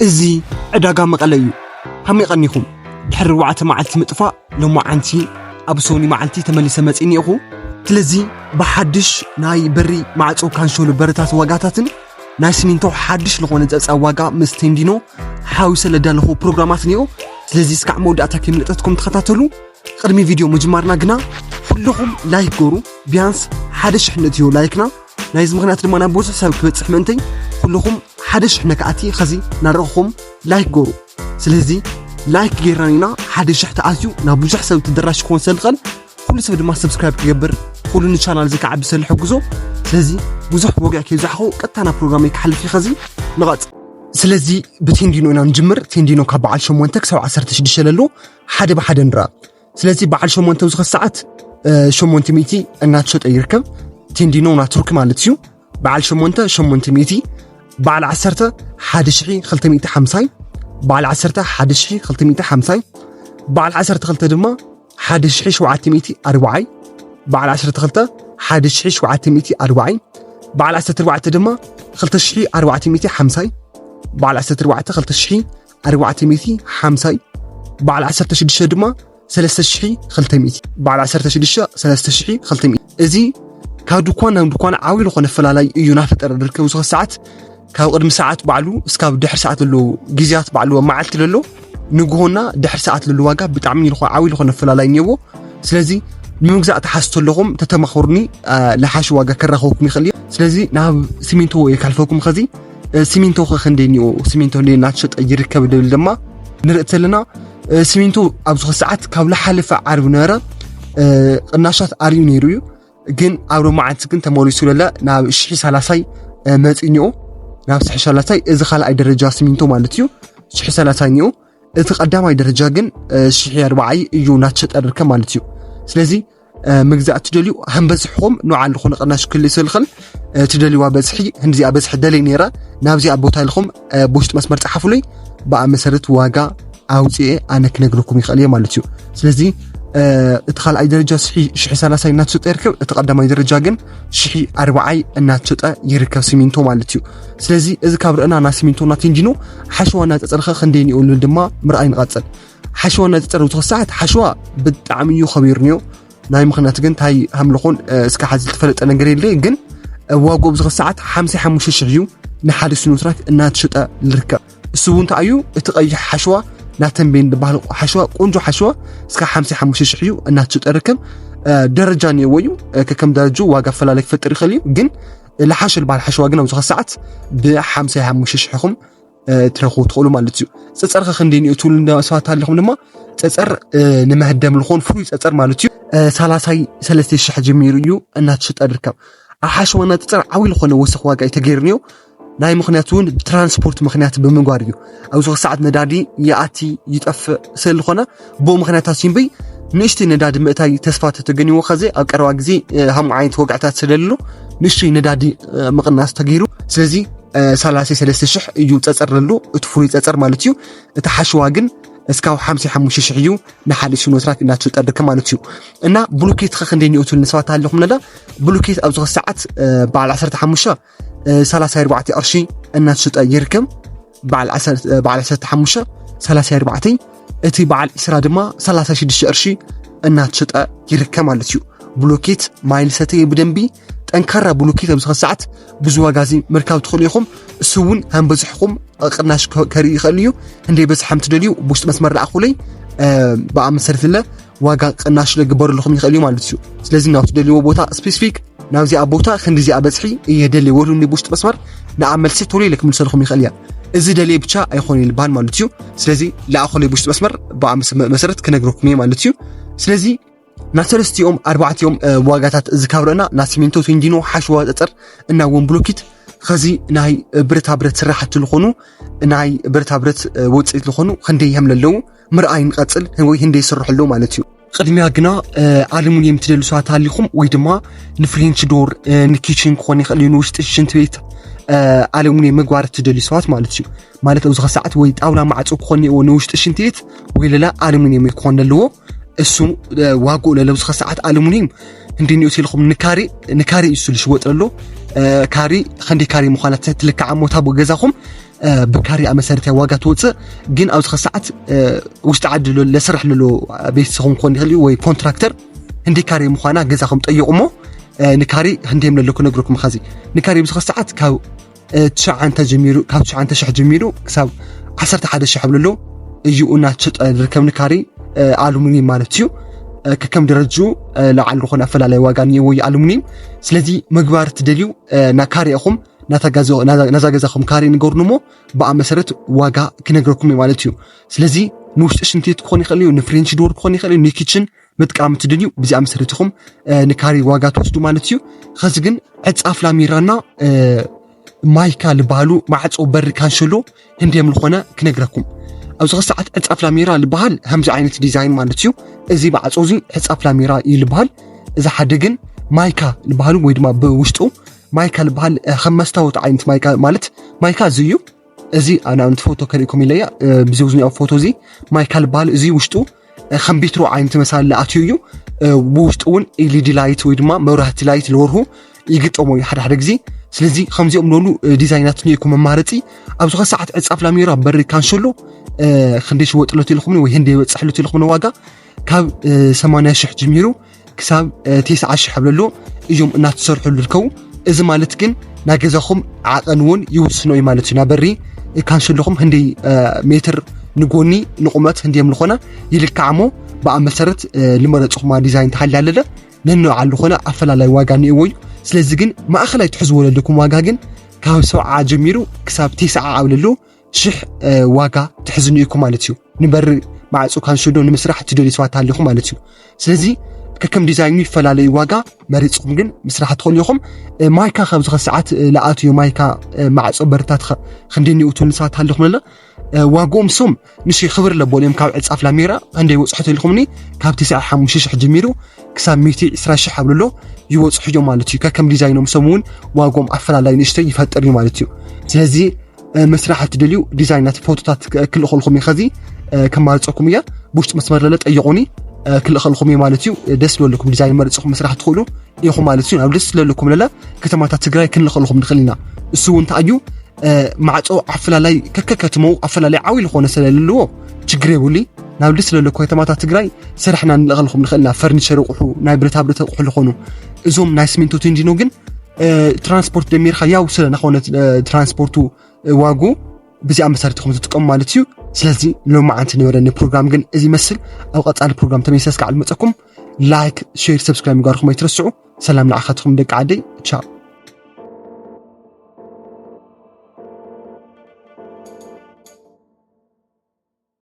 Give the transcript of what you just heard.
እዚ ዕዳጋ መቐለ እዩ። ከመይ ቀኒኹም? ድሕሪ ኣርባዕተ መዓልቲ ምጥፋእ፣ ሎማዓንቲ ኣብ ሶኒ መዓልቲ ተመሊሰ መጺእ እኒኤኹ። ስለዚ ብሓድሽ ናይ በሪ ማዕጾ ካንሸሎ በርታት ዋጋታትን ናይ ሲሚንቶ ሓድሽ ዝኾነ ጸብጻብ ዋጋ ምስ ቴንዲኖ ሓዊሰ ለዳለኹ ፕሮግራማት እኒኦ። ስለዚ እስካዕ መወዳእታ ከይምልጠትኩም ተኸታተሉ። ቅድሚ ቪድዮ ምጅማርና ግና ኩልኹም ላይክ ጎሩ። ቢያንስ ሓደ ሽሕ ንእትዮ ላይክና። ናይዚ ምኽንያት ድማ ናብ ብዙሕ ሰብ ክበጽሕ ምእንተይ ኩልኹም ሓደ ሽሕ ነክኣቲ ኸዚ ናረኹም ላይክ ጎሩ። ስለዚ ላይክ ጌርና ኢና ሓደ ሽሕ ተኣትዩ ናብ ብዙሕ ሰብ ተደራሽ ክኾን ስለ ዝኽእል ኩሉ ሰብ ድማ ሰብስክራይብ ክገብር ኩሉ ንቻናል እዚ ክዓቢ ስለ ዝሕግዞ። ስለዚ ብዙሕ ወግዒ ከይብዛሕኹ ቀጥታ ናብ ፕሮግራመይ ክሓልፍ እዩ። ኸዚ ንቐጽል። ስለዚ ብቴንዲኖ ኢና ንጅምር። ቴንዲኖ ካብ በዓል ሸሞንተ ክሳብ ዓሰርተ ሽዱሽተ ለሎ ሓደ ብሓደ ንርኣ። ስለዚ በዓል ሸሞንተ ኣብዚ ኸዚ ሰዓት እ፣ ሸሞንተ ሚእቲ እናተሸጠ ይርከብ። ቴንዲኖ ናይ ቱርኪ ማለት እዩ። በዓል ሸሞንተ ሸሞንተ ሚእቲ፣ በዓል ዓሰርተ ሓደ ሽሕ ክልተ ሚእቲ ሓምሳይ፣ በዓል ዓሰርተ ሓደ ሽሕ ክልተ ሚእቲ ሓምሳይ፣ በዓል ዓሰርተ ክልተ ድማ ሓደ ሽሕ ሸውዓተ ሚእቲ ኣርባዓይ፣ በዓል ዓሰርተ ክልተ ሓደ ሽሕ ሸውዓተ ሚእቲ ኣርባዓይ፣ በዓል ዓሰርተ ኣርባዕተ ድማ ክልተ ሽሕ ኣርባዕተ ሚእቲ ሓምሳይ፣ በዓል ዓሰርተ ኣርባዕተ ክልተ ሽሕ ኣርባዕተ ሚእቲ ሓምሳይ፣ በዓል ዓሰርተ ሽዱሽተ ድማ ሰለስተ ሽሕ ክልተ ሚእቲ፣ በዓል ዓሰርተ ሽዱሽተ ሰለስተ ሽሕ ክልተ ሚእቲ። እዚ ካብ ድኳን ናብ ድኳን ዓብዪ ዝኾነ ፈላላይ እዩ እናፈጠረ ዝርከብ። ኣብዚ ሰዓት ካብ ቅድሚ ሰዓት ባዕሉ እስካብ ድሕሪ ሰዓት ዘሎ ግዜያት ባዕሉ ኣብ መዓልቲ ዘሎ ንግሆና ድሕሪ ሰዓት ዘሎ ዋጋ ብጣዕሚ ልኾ-፣ ዓብዪ ዝኾነ ፈላላይ እኒአዎ። ስለዚ ንምግዛእ ትሓስቡ ኣለኹም ተተማኸሩኒ፣ አ፣ ልሓሽ ዋጋ ከራኸበኩም ይኽእል እዩ። ስለዚ ናብ ሲሚንቶ እየ ካልፈኩም። ኸዚ፣ እ፣ ሲሚንቶ ኸ ክንደይ እኒኦ፣ ሲሚንቶ ክንደይ እናተሸጠ ይርከብ ዝብል ድማ ንርኢ ተለና፣ እ፣ ሲሚንቶ ኣብዚ ሰዓት ካብ ልሓለፈ ዓርቢ ነበረ፣ እ፣ ቅናሻት ኣርእዩ ነይሩ እዩ። ግን ኣብ ሎማዓንቲ ግን ተመሊሱ ለለ ናብ ሽሕ ሰላሳይ፣ እ፣ መፂኡ እኒኦ፣ ናብ ሽሕ ሰላሳይ። እዚ ካልኣይ ደረጃ ሲሚንቶ ማለት እዩ፣ ሽሕ ሰላሳይ እኒኦ። እቲ ቀዳማይ ደረጃ ግን፣ እ፣ ሽሕ ኣርባዓይ እዩ እናተሸጠ ዝርከብ ማለት እዩ። ስለዚ፣ እ፣ ምግዛእ ትደልዩ፣ ሃምበዝሕኹም ንባዕሉ ዝኾነ ቅናሽ ክህልዩ ስለ ዝኽእል፣ እ፣ ትደልዩዋ በዝሒ፣ ህንዚኣ በዝሒ ደለይ ነይረ፣ ናብዚኣ ቦታ ኢልኹም፣ እ፣ ብውሽጢ መስመር ጸሓፉለይ፣ ብኣ መሰረት ዋጋ ኣውፅኤ ኣነ ክነግረኩም ይኽእል እየ ማለት እዩ። ስለዚ፣ እ፣ እቲ ካልኣይ ደረጃ ሽሕ፣ ሽሕ ሰላሳይ እናተሸጠ ይርከብ፣ እቲ ቀዳማይ ደረጃ ግን ሽሕ ኣርባዓይ እናተሸጠ ይርከብ ሲሚንቶ ማለት እዩ። ስለዚ፣ እዚ ካብ ርአና ናይ ሲሚንቶ እና ቴንዲኖ ሓሸዋ እና ጸጸር ኸ ክንደይ እኒኦ ንብል ድማ ምርኣይ ንቐጽል። ሓሸዋ እና ጸጸር ኣብዚ ሰዓት ሓሸዋ ብጣዕሚ እዩ ኸቢሩ እኒኦ። ናይ ምኽንያት ግን እንታይ ሃምልኾን፣ እ፣ እስከ ሓዚ ዝተፈለጠ ነገር የለ፣ ግን፣ እ፣ ዋግኡ ኣብዚ ሰዓት ሓምሳ ሓሙሽተ ሽሕ እዩ ንሓደ ሲኖትራክ እናተሸጠ ዝርከብ። እሱ እውን እንታይ እዩ? እቲ ቀይሕ ሓሸዋ ናተንቤን ዝበሃል ሓሸዋ፣ ቆንጆ ሓሸዋ፣ እስከ ሓምሳ ሓሙሽተ ሽሕ እዩ እናተሸጠ ዝርከብ። እ፣ ደረጃ እኒአዎ እዩ። እ፣ ከከም ደረጃኡ ዋጋ ኣፈላለይ ክፈጥር ይኽእል እዩ፣ ግን ልሓሽ ዝበሃል ሓሸዋ ግን ኣብዚ ሰዓት ብሓምሳ ሓሙሽተ ሽሕ ኢኹም፣ እ፣ ትረኽቡ ትኽእሉ ማለት እዩ። ጸጸር ኸ ክንደይ እኒኦ ትብሉ እንዳ ሰባት ኣለኹም ድማ፣ ጸጸር፣ እ፣ ንመህደም ዝኾን ፍሉይ ጸጸር ማለት እዩ፣ እ፣ ሰላሳ ሰለስተ ሽሕ ጀሚሩ እዩ እናተሸጠ ዝርከብ። ኣብ ሓሸዋና ጸጸር ዓብዪ ዝኾነ ወሰኽ ዋጋ እዩ ተገይሩ እኒኦ። ናይ ምኽንያት እውን ብትራንስፖርት ምኽንያት ብምግባር እዩ። ኣብዚ ሰዓት ነዳዲ ይኣቲ ይጠፍእ ስለ ዝኾነ፣ ብኡ ምኽንያታት ሲምበይ ንእሽተይ ነዳዲ ምእታይ ተስፋ ተተገኒዎ፣ ኸዚ ኣብ ቀረባ ግዜ፣ እ፣ ሃምኡ ዓይነት ወግዕታት ስለዘሎ ንእሽተይ ነዳዲ፣ እ፣ ምቕናስ ተገይሩ። ስለዚ፣ እ፣ ሰላሳ ሰለስተ ሽሕ እዩ ጸጸር ዘሎ። እቲ ፍሉይ ጸጸር ማለት እዩ። እቲ ሓሸዋ ግን እስካብ ሓምሳ ሓሙሽተ ሽሕ እዩ ንሓደ ሲኖትራክ እናተሸጠ ዝርከብ ማለት እዩ። እና ብሉኬት ኸ ክንደይ እኒኦ ትብሉ ንሰባት ኣለኹም ነዳ፣ ብሉኬት ኣብዚ ሰዓት፣ እ፣ በዓል ዓሰርተ ሓሙሽተ፣ እ፣ ሰላሳ ኣርባዕተ ቅርሺ እናተሸጠ ይርከብ። በዓል ዓሰርተ፣ እ፣ በዓል ዓሰርተ ሓሙሽተ ሰላሳ ኣርባዕተ፣ እቲ በዓል ዕስራ ድማ ሰላሳ ሽዱሽተ ቅርሺ እናተሸጠ ይርከብ ማለት እዩ። ብሎኬት ማይል ሰተየ ብደንቢ ጠንካራ ብሎኬት ኣብዚ ሰዓት ብዙ ዋጋ እዚ ምርካብ ትኽእሉ ኢኹም። እሱ እውን ከም በዝሕኹም ቅናሽ ከ-፣ ከርኢ ይኽእል እዩ። ክንደይ በዝሓም ትደልዩ ብውሽጢ መስመር ለኣኹለይ፣ እ፣ ብኣመሰረት ለ ዋጋ ቅናሽ ለግበረልኹም ይኽእል እዩ ማለት እዩ። ስለዚ ናብ ትደልይዎ ቦታ ስፔሲፊክ ናብዚኣ ቦታ ክንዲዚኣ በዝሒ እየ ደልየ ወሉኒ ብውሽጢ መስመር ንኣብ መልሲ ቶሎ ኢለ ክምልሰልኩም ይኽእል እያ። እዚ ደልየ ብቻ ኣይኾነ ልባል ማለት እዩ። ስለዚ ለኣኹለይ ብውሽጢ መስመር ብኣምስ መ-፣ መሰረት ክነግረኩም እየ ማለት እዩ። ስለዚ ናብ ሰለስቲኦም ኣርባዕቲኦም፣ እ፣ ዋጋታት እዚ ካብ ረእና ናብ ሲሚንቶ፣ ቴንዲኖ፣ ሓሸዋ፣ ጸጸር እና እውን ብሎኪት ኸዚ ናይ ብረታ ብረት ስራሕቲ ዝኾኑ ናይ ብረታ ብረት፣ እ፣ ውፅኢት ዝኾኑ ክንደይ እዮም ለለዉ ምርኣይ ንቐጽል ወይ ክንደይ ይስርሑ ኣለዉ ማለት እዩ። ቅድሚያ ግና፣ እ፣ ኣሉሚንየም ትደልዩ ሰባት ኣሊኹም ወይ ድማ ንፍሬንች ዶር፣ እ፣ ንኪችን ክኾን ይኽእል እዩ፣ ንውሽጢ ሽንት ቤት፣ እ፣ ኣሉሚንየም ምግባር ትደልዩ ሰባት ማለት እዩ። ማለት ኣብዚ ሰዓት ወይ ጣውላ ማዕጾ ክኾን እኒኦ ንውሽጢ ሽንት ቤት ወይ ሌላ ኣሉሚንየም ክኾን ኣለዎ። እሱ፣ እ፣ ዋግኡ ለለ ኣብዚ ሰዓት ኣሉሚንየም ክንደይ እኒኦ ኢልኩም ንካሬ፣ ንካሬ እዩ ዝሽወጥ ዘሎ። እ፣ ካሬ ክንደይ ካሬ ምዃና ትልካዕ እሞ እታ ገዛኹም ብካሬኣ መሰረት እያ ዋጋ ትወፅእ። ግን ኣብዚ ኸ ሰዓት ውሽጢ ዓዲ ለስራሕ ለሎ ቤተሰኹም ክኾን ይኽእል እዩ ወይ ኮንትራክተር ህንደይ ካሬ ምዃና ገዛኹም ጠይቑ እሞ ንካሬ ህንደይ ምለሎ ክነግረኩም ኸዚ ንካሬ ብዝኸ ሰዓት ካብ ትሽዓንተ ጀሚሩ ካብ ትሽዓንተ ሽሕ ጀሚሩ ክሳብ ዓሰርተ ሓደ ሽሕ ብለሎ እዩ እናተሸጠ ዝርከብ ንካሬ ኣሉሚኒየም ማለት እዩ። ከከም ደረጅኡ ላዓል ዝኾነ ኣፈላለይ ዋጋ ንየዎ እዩ ኣሉሚኒየም። ስለዚ ምግባር ትደልዩ ናካሬኹም ናዛ ገዛኹም ካሬ ንገሩን እሞ ብኣ መሰረት ዋጋ ክነግረኩም እዩ ማለት እዩ። ስለዚ ንውሽጢ ሽንት ቤት ክኾን ይኽእል እዩ፣ ንፍሬንች ዶር ክኾን ይኽእል እዩ፣ ንኪችን ምጥቃም ትደልዩ ብዚኣ መሰረት ኢኹም ንካሬ ዋጋ ትወስዱ ማለት እዩ። ኸዚ ግን ዕፃፍ ላሜራና ማይካ ዝበሃሉ ማዕፆ በሪ ካንሸሎ ህንደይ ምልኾነ ክነግረኩም። ኣብዚ ኸ ሰዓት ዕፃፍ ላሜራ ዝበሃል ከምዚ ዓይነት ዲዛይን ማለት እዩ። እዚ ማዕፆ እዚ ዕፃፍ ላሜራ እዩ ዝበሃል። እዚ ሓደ ግን ማይካ ዝበሃሉ ወይ ድማ ብውሽጡ ማይካ ዝበሃል ከም መስታወት ዓይነት ማይካ ማለት ማይካ እዚ እዩ። እዚ ንኣብነት ፎቶ ከርእኩም ኢለያ ብዚ ዝኒኦ ፎቶ እዚ ማይካ ዝበሃል እዚ ውሽጡ ከም ቤትሮ ዓይነት መሳሊ ኣትዩ እዩ። ብውሽጡ እውን ኤልኢዲ ላይት ወይ ድማ መብራህቲ ላይት ለወርሁ ይግጠሞ እዩ ሓደ ሓደ ግዜ። ስለዚ ከምዚኦም ንበሉ ዲዛይናት ንየኩም መማረፂ ኣብዚ ኸ ሰዓት ዕፃፍ ላሜራ በሪ ካንሸሎ ክንደይ ሽወጥሎ ትልኹምኒ ወይ ህንደይ ይበፅሕሉ ትልኹምኒ ዋጋ ካብ ሰማንያ ሽሕ ጀሚሩ ክሳብ ተስዓ ሽሕ ብለሎ እዮም እናተሰርሑ ዝርከቡ። እዚ ማለት ግን ናይ ገዛኹም ዓቐን እውን ይውስኖ እዩ ማለት እዩ። ናበሪ ካንሸሎኹም ህንደይ ሜትር ንጎኒ ንቁመት ህንደይ ምልኾነ ይልካዕ እሞ ብኣ መሰረት ልመረፅኹማ ዲዛይን ተሃልያ ኣለለ ነንባዕሉ ዝኾነ ኣፈላላይ ዋጋ እኒኦዎ እዩ። ስለዚ ግን ማእኸላይ ትሕዝዎ ዘለኩም ዋጋ ግን ካብ ሰብዓ ጀሚሩ ክሳብ ተስዓ ኣብ ለሎ ሽሕ ዋጋ ትሕዝኒ ኢኩም ማለት እዩ። ንበሪ ማዕፁ ካንሸሎ ንምስራሕ ትደልዩ ሰባት ኣለኹም ማለት እዩ። ስለዚ ከከም ዲዛይኑ ይፈላለዩ ዋጋ መሪፅኩም ግን ምስራሕ ትኽእሉ ኢኹም። ማይካ ካብዚ ኸ ሰዓት ለኣትዩ ማይካ ማዕፆ በርታት ክንደይ ንእቱ ንሳት ኣለኹም ኣለ ዋጎም ሶም ንሽ ክብር ለቦል እዮም ካብ ዕፃፍ ላሜራ እንደ ይወፅሑ ተልኹምኒ ካብ ተስዓ ሓሙሽተ ሽሕ ጀሚሩ ክሳብ ሚእቲ ዕስራ ሽሕ ኣብልሎ ይወፅሑ እዮም ማለት እዩ። ከከም ዲዛይኖም ሶም እውን ዋጎም ኣፈላላይ ንእሽተይ ይፈጥር እዩ ማለት እዩ። ስለዚ መስራሕ ትደልዩ ዲዛይናት ፎቶታት ክልእኸልኩም እዩ። ኸዚ ከማርፀኩም እያ ብውሽጢ መስመር ለለ ጠይቁኒ ክልእኸልኩም እዩ ማለት እዩ። ደስ ዝበለኩም ዲዛይን መርፅኹም መስራሕ ትኽእሉ ኢኹም ማለት እዩ። ናብ ደስ ዝበለኩም ለለ ከተማታት ትግራይ ክንልእኸልኩም ንኽእል ኢና። እሱ እውን እንታይ እዩ ማዕፆ ኣፈላላይ ከከከትመው ኣፈላላይ ዓብይ ዝኾነ ስለለዎ ችግር የብሉ። ናብ ደስ ዝበለኩ ከተማታት ትግራይ ስራሕና ንልእኸልኩም ንኽእል ኢና። ፈርኒቸር ኣቑሑ ናይ ብረታ ብረት ኣቑሑ ዝኾኑ እዞም ናይ ስሚንቶ ቴንዲኖ ግን ትራንስፖርት ደሚርካ ያው ስለ ናኾነ ትራንስፖርቱ ዋጉ ብዚኣ መሰረት ኢኹም ትጥቀሙ ማለት እዩ። ስለዚ ሎማዓንቲ ነበረኒ ፕሮግራም ግን እዚ ይመስል። ኣብ ቀፃሊ ፕሮግራም ተመይሰ እስካዕ ልመፀኩም ላይክ ሼር ሰብስክራይብ ምግባርኩም ኣይትረስዑ። ሰላም ንዓኻትኩም ደቂ ዓደይ ቻው።